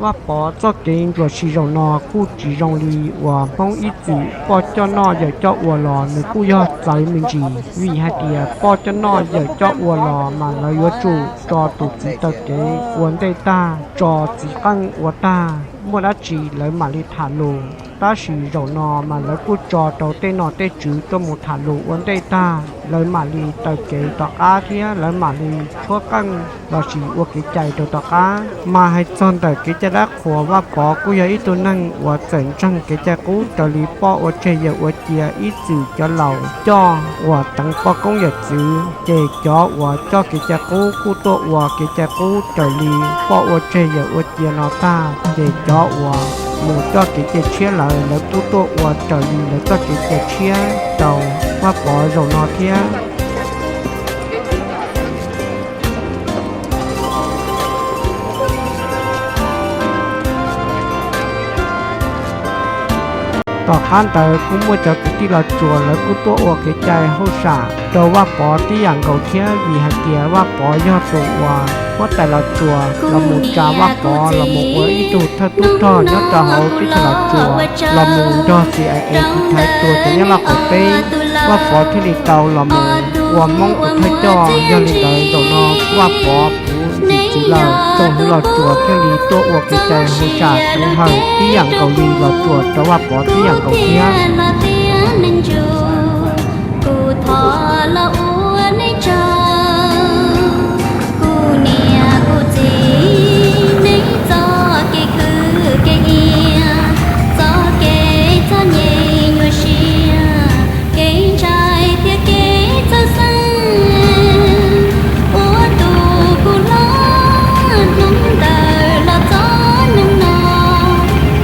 Vaj Pov txoj kev ntsuam sim zaum no kuj tsis zoo li uas Hmoob ib txwm poj coj noj yawm coj ua los, nws kuj yog txawv me ntsis. Vim hais tias poj coj noj yawm coj ua los mas lawv yuav tsum tso tus txiv taw kev ua ntej tag, tso txiv qeej ua tag, muaj dab tsi lawv mam li tham lus. Tab sis zaum no mas lawv kuj tso rau tej nom tej tswv tuaj mus tham lus ua ntej tag, lawv mam li taw kev tom qab thiab lawv mam li tshuab qeej lossis ua kev cai rau tom qab. Mas hais txog ntawm kev cai dab qhuas, Vaj Pov kuj yog ib tug neeg uas txawm ntseeg kev cai qub raws li poj ua tseg yawm ua cia ib txwm cov laus coj uas teev poj koob yawm txwv, ces cov uas coj kev cai qub kuj tuaj ua kev cai qub raws li poj ua tseg yawm ua cia no tag, ces cov uas mus coj kev cai tshiab lawm, lawv kuj tuaj ua raws li lawv txoj kev cai tshiab rau Vaj Pov zaum no thiab. Tom qab ntawd kuj muaj cov kwv tij Los Tsuas lawv kuj tuaj ua kev cai hauj sam rau Vaj Pov tib yam nkaus thiab, vim hais tias Vaj Pov yog tus uas huab tais Los Tsuas los mus tsa Vaj Pov los mus ua ib tug thawj tub rog nyob rau hauv teb chaws Los Tsuas, los mus nrog xi ai e tiv thaiv tua cov Nyab Laj qaum teb. Vaj Pov thiaj li tau los mus ua Hmoob tus thawj coj. Yog li ntawd zaum no Vaj Pov puv ntsis txwv lawm, tsoom hwv Los Tsuas thiaj li tuaj ua kev cai hauj sam puv hawm tib yam nkaus li Los Tsuas rau Vaj Pov tib yam nkaus thiab. Kuv thov los ua nej tsaug, kuv niam kuv txiv nej txoj kev khwv kev iab, txoj kev txom nyem nyuaj siab, kev ntshai thiab kev txhawj xeeb, ua tus kuv hlob hnub ntawd los txog hnub no,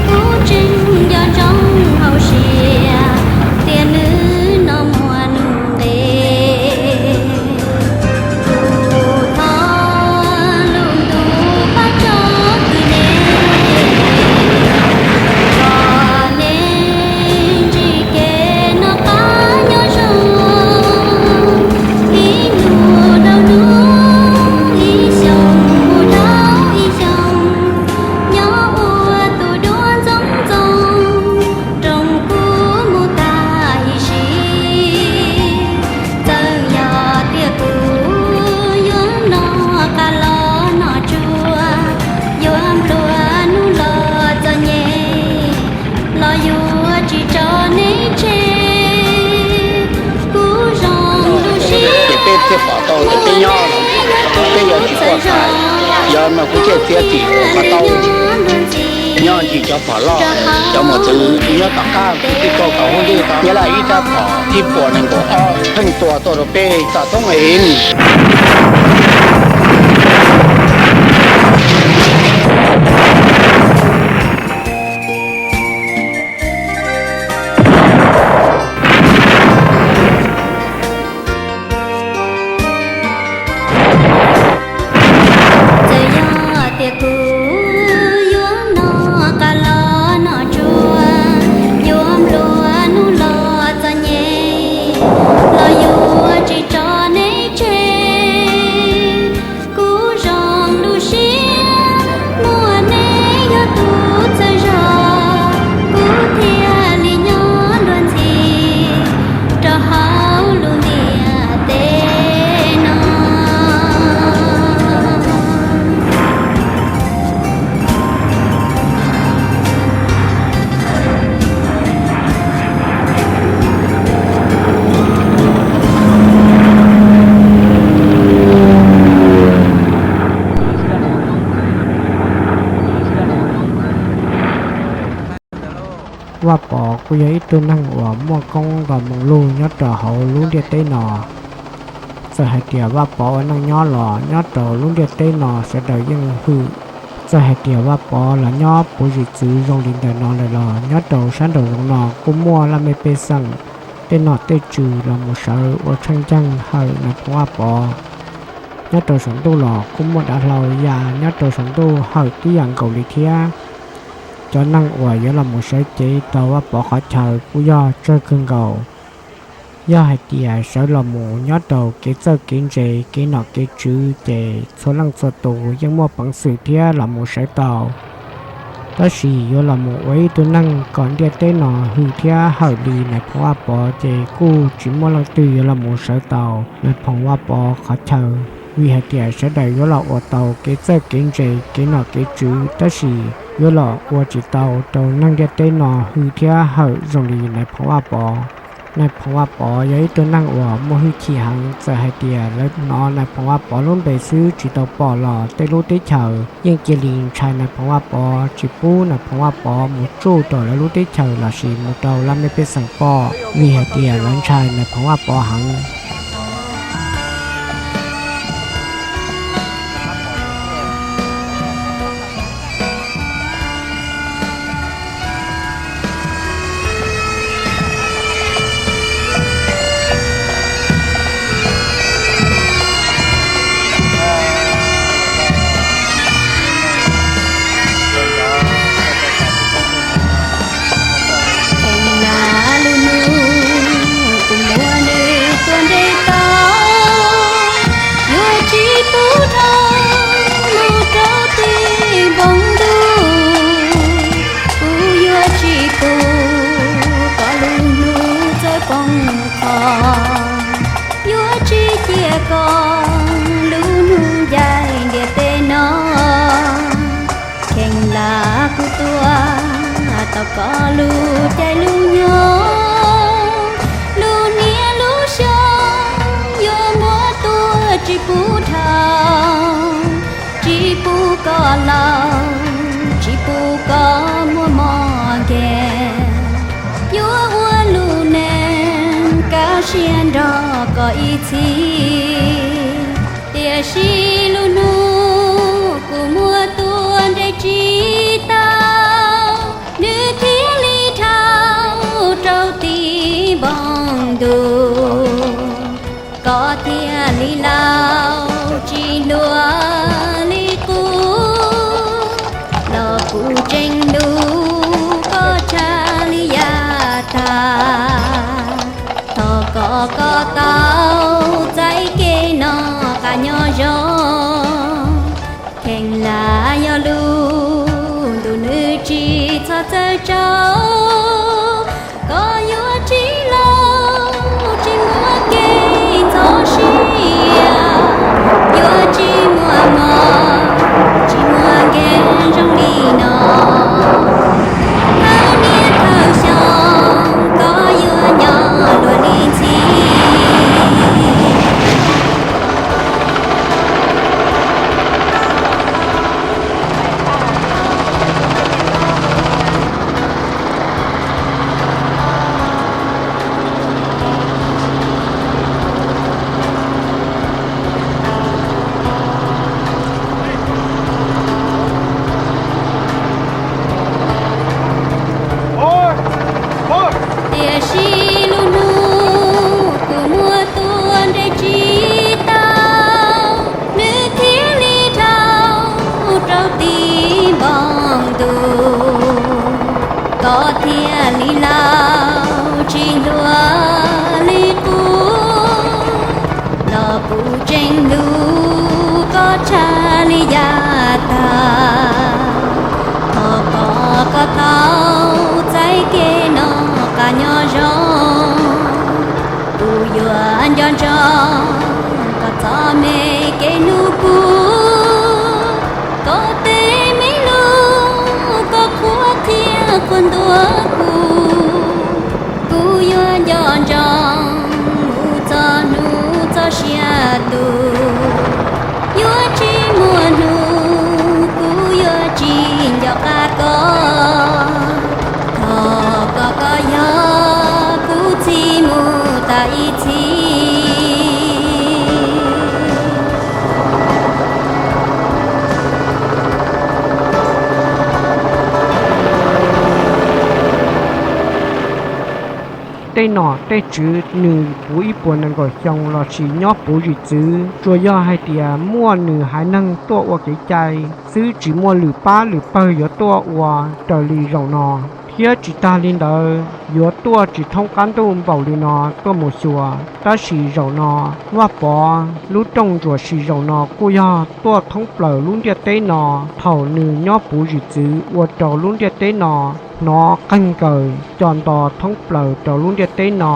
kuv tseem nco ntsoov hauv siab tias nws no muaj nuj nqis. Kuv thov lus ntuj pab tso kwv nej, kom nej ntsib kev noj qab nyob zoo, ib hnub dhau hnub, ib xyoo mus dhau ib xyoo, nyob ua tus duab ntxoov ntxoo, roos kuv mus tag ib sim. Txawm yog tias kuv yuav noj qab los noj tsuag, yuav nplua nuj los txom nyem, los yuav tsis tso nej tseg. Kuv zoo lub siab ces peb thiaj pom tau tias peb nyob, peb yuav tsis quaj xav, yog no kuv thiaj txiav txim ua qhov tau. Nyob ntsis cov phom loj, cov mos txwv nyob tom qab kwv tij kauj kaum hub ntuj tod, Nyab Laj ib rab phom ib puas nees nkaum ob pheej tua tuaj rau peb tom thoob es. Txawm yog tias kuv yuav noj qab los noj tsuag, yuav nplua nuj los txom nyem, los yuav tsis tso nej tseg. Kuv zoo lub siab muaj nej yog tus txhawb zog, kuv thiaj li nyob luag ntxhi rau hauv lub ntiaj teb no. Vaj Pov kuj yog ib tug neeg uas muaj koob nto moo lug nyob rau hauv lub ntiaj teb no. Txawm hais tias Vaj Pov ua neej nyob los nyob rau lub ntiaj teb no sawv daws yeej hwm. Txawm hais tias Vaj Pov los nyob puv zim txwv zoo li ntawm no lawm los nyob rau sab nraum zoov no kuj muaj laj mej pej xeem, tej nom tej tswv los mus sawv ua tsheej ceeg hawm nais phoo Vaj Pov. Nyob rau saum ntuj los kuj muaj dav hlau ya nyob rau saum ntuj hawm tib yam nkaus li thiab. Cov neeg uas yuav los mus sawv cev tau Vaj Pov qhov chaw kuj yog tsawg kawg nkaus. Yog hais tias sawv los mus nyob rau kev txawj kev ntse kev nom kev tswv ces txhua leej txhua tus yeej muaj peev xwm thiab los mus sawv tau. Tab sis yuav los mus ua ib tug neeg kom ntiaj teb no hwj thiab hawm li Nais Phoo Vaj Pov ces kuj tsis muaj leej twg yuav los mus sawv tau Nais Phoo Vaj Pov qhov chaw, vim hais tias sawv daws yuav los ua tau kev txawj kev ntse, kev nom kev tswv, tab sis yuav los ua tsis tau rau neeg ntiaj teb no hwj thiab hawm zoo li Nais Phoo Vaj Pov. Nais Phoo Vaj Pov yog ib tug neeg uas muaj hwj chim heev, txawm hais tias lawv hnov Nais Phoo Vaj Pov lub npe xwb tsis tau pom los tej lub teb chaws yeej cia li ntshai Nais Phoo Vaj Pov, tsis pub Nais Phoo Vaj Pov mus tsuj rau lawv lub teb chaws lossis mus rau laj mej pej xeem pom, vim hais tias lawv ntshai Nais Phoo Vaj Pov heev. Kheev lam lub hnub kuv muab nws tua nres tau, yuav tsis pub dhau mus rau tim npoo ntuj. Kuv yuav tsis pub kom lub hnub txawv poob qho, yuav tsis cia kom lub hnub ncaim ntiaj teb no. Kheev lam kuv tua tau koj lub caij lub nyoog, lub niaj lub xyoo yuav muab tua tsis pub dhau, tsis pub koj laus, tsis pub koj muaj mob nkeeg, yuav ua lub neej kaj siab nrog koj ib txhis. Tiam sis lub hnub kuv muab tua nres tsis tau, nws thiaj li dhau rau tim npoo ntuj. Koj thiaj li laus tsis hluas li kuv, los kuv tseem hlub koj tshaj li yav tag. Thov kom koj tau txais kev noj qab nyob zoo. Kheev lam yog lub ntuj nws tsis txhob txawv tsaug, koj yuav tsis laus tsis muaj kev ntxhov siab, yuav tsis muaj mob tsis muaj nkeeg zoo li no. Thawj niaj thawj xyoo koj yuav nyob luag li ntxhi. Tiam sis lub hnub kuv muab tua nres tsis tau, nws thiaj li dhau rau tim npoo ntuj. Koj thiaj li laus tsis hluas li kuv, los kuv tseem hlub koj tshaj li yav tag. Thov kom koj tau txais kev noj qab nyob zoo, kuv yuav nco ntsoov koj txoj me kev hlub kuv, koj tej me lus koj qhuab qhia qhuab ntuas kuv. Kuv yuav nco ntsoov mus txog hnub txoj sia tu, yuav tsis muaj hnub kuv yuav tsis nco qab koj. Thov kom koj yog kuv txij mus tas ib txhis. Tej nom tej tswv nws puv ib puas nees nkaum xyoo lossis nyob puv zim txwv, tsuas yog hais tias muaj nws haiv neeg tuaj ua kev cai xwb, tsis muaj lwm pab lwm pawg yuav tuaj ua raws li zaum no. Thiab tsis tag li ntawd, yuav tuaj tsis thoob qab ntuj npaum li no tuaj mus xyuas, tab sis zaum no Vaj Pov lub rooj ntsuam sis zaum no kuj yog tuaj thoob plaws lub ntiaj teb no. Thaum nws nyob puv zim txwv ua rau lub ntiaj teb no hnov qeeg nkaws co nto thoob plaws rau lub ntiaj teb no.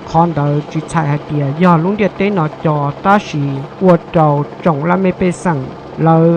Qhov ntawd tsis txhais hais tias yog lub ntiaj teb no co, tab sis ua rau tsoom laj mej pej xeem lawv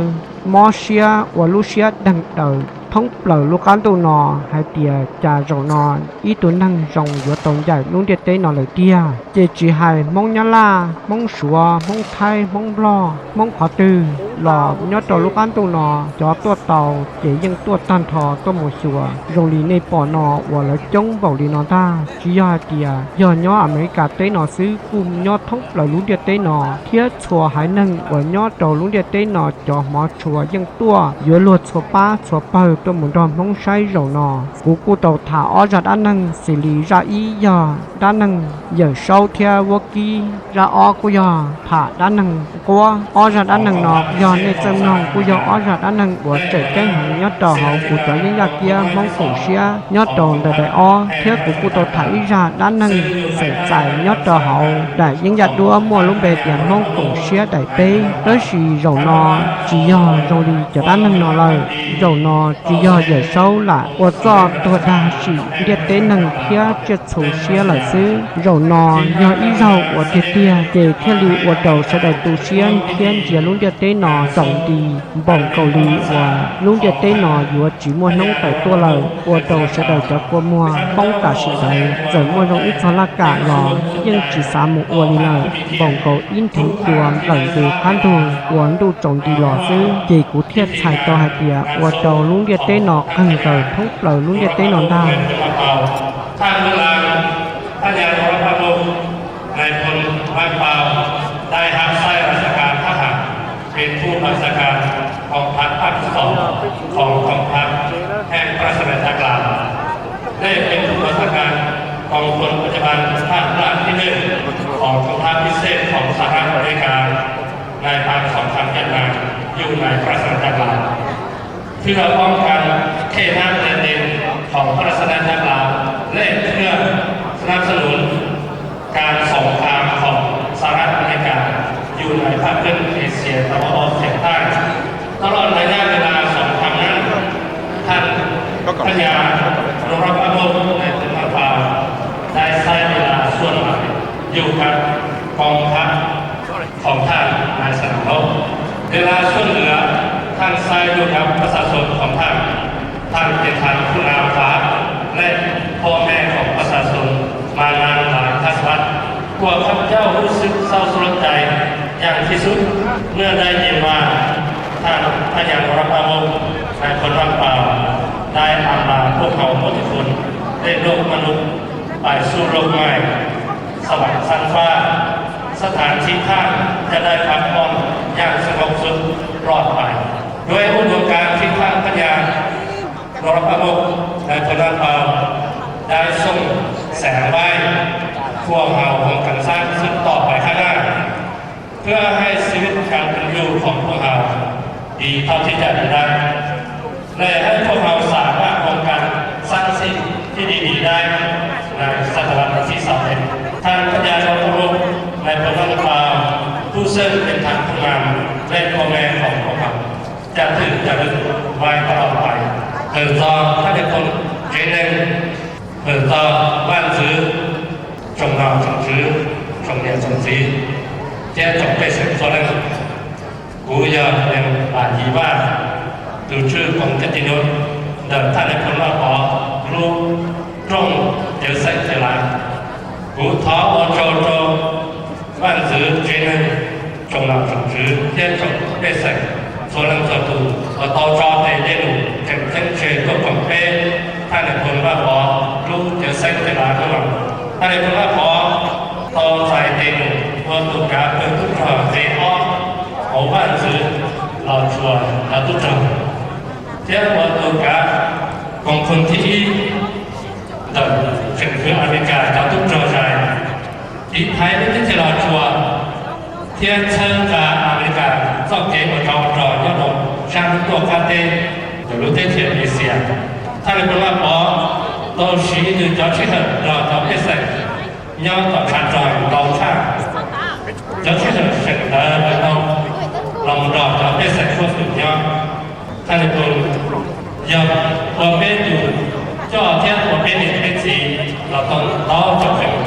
mob siab ua lub siab deeg daws thoob plaws lub qab ntuj no hais tias cas zaum no ib tug neeg zoo yuav tau ncaim lub ntiaj teb no lawm tiag. Ces tsis hais Hmoob Nyab Laj, Hmoob Suav, Hmoob Thaib, Hmoob Nplog, Hmoob qhov twg los nyob rau lub qab ntuj no cov tuaj tau ces yeej tuaj tag nrho tuaj mus xyuas zoo li nej pom no uas lawv coob npaum li no ntag. Tsis yog hais tias yog nyob Amelikas teb no xwb, kuj nyob thoob plaws lub ntiaj teb no thiab txhua haiv neeg uas nyob rau lub ntiaj teb no cov hmov tshua yeej tuaj yuav luag txhua pab txhua pawg tuaj mus nrog Hmoob saib zaum no. Kuv kuj tau tham ob zaj dab neeg xws li zaj ib yog dab neeg Yawm Saub thiab Vuab Kib, zaj ob kuj yog tham dab neeg Nquab. Ob zaj dab neeg no yog nej txawj mloog kuj yog ob zaj dab neeg uas tseem ceeb heev nyob rau hauv kuv cov yeeb yaj kiab Hmoob Koom Siab nyob rau ntawm daim ob, thiab kuv kuj tau tham ib zaj dab neeg xeem txais nyob rau hauv daim yeeb yaj duab muaj lub npe tias Hmoob Koom Siab daim peb. Tab sis zaum no tsis yog zoo li cov dab neeg no lawm. Zaum no tsis yog Yawm Saub lam ua txoj tuag dag sim ntiaj teb neeg thiab tsiaj txhu siab lawm xwb. Zaum no yog ib zaug uas tiag tiag ces thiaj li ua rau sawv daws tu siab thiab ntsia lub ntiaj teb no tsaus nti npaum nkaus li uas lub ntiaj teb no yuav tsis muaj hnub tawm tuaj lawm, ua rau sawv daws cov kua muag poob tam sim ntawd. Txawm muaj zoo ib txog laj kam los yeej tsis xav mus ua li lawm, npaum nkaus ib nthwv cua nplawm ntws qab ntug uas ntuj tsaus nti los xwb. Ces kuv thiaj txhais tau hais tias ua rau lub ntiaj teb no qeeg nkaws thoob plaws lub ntiaj teb no ntag. Thaj Mw Las, Thaj Nyas Nov Paj Mug, Nais Phoo Vam Pau, dai hab sai vaj xa kas thab ham, pem thu vaj xa kas koom thab phaj thib xoom, koom koom thab heej paj xa kas thab las. Dej pem thu vaj xa kas koom phoo paj ca ban thaj paj thib neej, koom koom thab phib xej koom xa hab Amelikas, nais phaj xoom thab Nyaj Mas, yug nais paj xa kas thab las. Thwj pab kab khej hnab nais tes koom paj xa kas thab las, lej thwj snab snuv kas xoom thab koom xa hab Amelikas, yug nais phaj phwj Exias tau ob tau xeem thaj. Tau los nais nyaj li las xoom thab nab, thaj Thaj Nyas Nov Paj Mug, Nais Phoo Vam Pau, dai sai li las xuaj mas, yug kab koom thab koom thaj nais xa nas laub. Li las xuaj lwm, thaj sai yug kab paj xa xoom koom thaj, thaj pem thaj khu nav phab, lej phob mej koom paj xa xoom mas nas las thaj sab. พวกข้าพเจ้ารู้สึกเศร้าสลดใจอย่างที่สุด เมื่อได้ยินว่าท่านพระยานวรปาโมกข์ นายพลว่างเปล่า ได้อำลาพวกเราหมดทุกคน เล่นโลกมนุษย์ ไปสู่โลกใหม่ สวรรค์ชั้นฟ้า สถานที่ท่านจะได้พักผ่อนอย่างสงบสุขปลอดภัย ด้วยอุดมการณ์ที่ท่านพญานรปมกในพลนครได้ส่งแสงไว้ พวกเราคงกันสร้างสืบต่อไปข้างหน้า เพื่อให้ชีวิตการเป็นอยู่ของพวกเราดีเท่าที่จะดีได้ และให้พวกเราสามารถร่วมกันสร้างสิ่งที่ดีๆได้ในศตวรรษที่สามสิบ ท่านพญาดาวตลกในพลนคร ผู้ซึ่งเป็นทางผู้นำและพ่อแม่ของพวกเรา จะถึงจะลึกไว้ตลอดไป Hwm txog thaj nais phoo tsev neeg, hwm txog vaj ntxwv, tsoom nom tsoom tswv, tsoom niam tsoom txiv, thiab tsoom pej xeem txhua leej. Kuv yog Neeg Vam Yis Vaj, tus tswv koom kab ti nub ntawm thaj nais phoo Vaj Pov lub rooj cawv xeeb cawv lav. Kuv thov ua tsaug rau vaj ntxwv tsev neeg, tsoom nom tsoom tswv thiab tsoom pej xeem txhua leej txhua tus uas tau tso tes dej num tseem ceeb tseg tuaj koom peb thaj nais phoo Vaj Pov lub cawv xeeb cawv lav hnub no. Thaj nais phoo Vaj Pov tau txais tes num ua tus kav pawg tub rog nqe ob hauv vaj ntxwv Los Tsuas cov tub rog, thiab ua tus kav koom phoo thib ib ntawm tseem fwv Amelikas cov tub rog zais. Tiv thaiv lub teb chaws Los Tsuas thiab txhawb nqa Amelikas txoj kev ua tsov ua rog nyob rau sab hnub tuaj qab teb ntawm lub teb chaws Axias. Thaj nais phoo Vaj Pov tau siv nws cov sij hawm nrog cov pej xeem nyob tom tshav rog ntau tshaj cov sij hawm seem ntawd lawv tau los nrog cov pej xeem muaj xwm nyob. Thaj Li Phoo yog ua peb tus coj thiab ua peb niam peb txiv los tau ntau caum xyoo.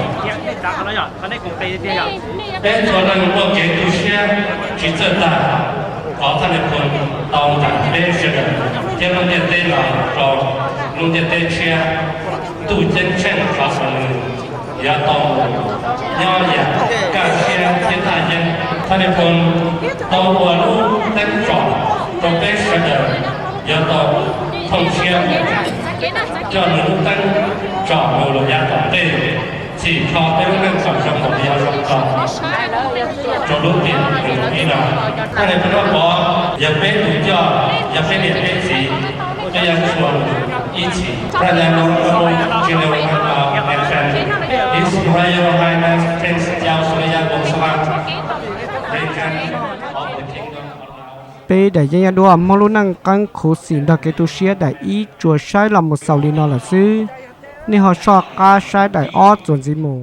Peb txhua leej muaj kev tu siab tsis txawj tag qhov Thaj Li Phoo tau nram peb sawv daws thiab lub ntiaj teb no rau lub ntiaj teb tshiab. Ntuj ceeb tsheej thov kom nws yuav tau nyob yam kaj siab thiab thaj yeeb. Thaj Li Phoo tau ua lub teeb tsom rau peb sawv daws yuav tau thooj siab, coj nws lub teeb tsom mus rau yav tom ntej, txhim kho peb lub neej kom zoo npaum li yuav zoo tau rau lub tiam nees nkaum ib no. Thaj Li Phoo Vaj Pov yog peb tus coj, yog peb niam peb txiv, peb yuav tshuaj ib txhis. Thaj Li Phoo Vaj Pov, His Royal Highness Prince Yau Suliya Vongsavat, Regent of the Kingdom of Laos. Peb daim yeeb yaj duab Hmoob lub neej qeeb khuv xim nrog kev tu siab daim ib tsuas saib los mus xaus li no lawm xwb. Nej ho soj qab saib daim ob txuas ntxiv mus.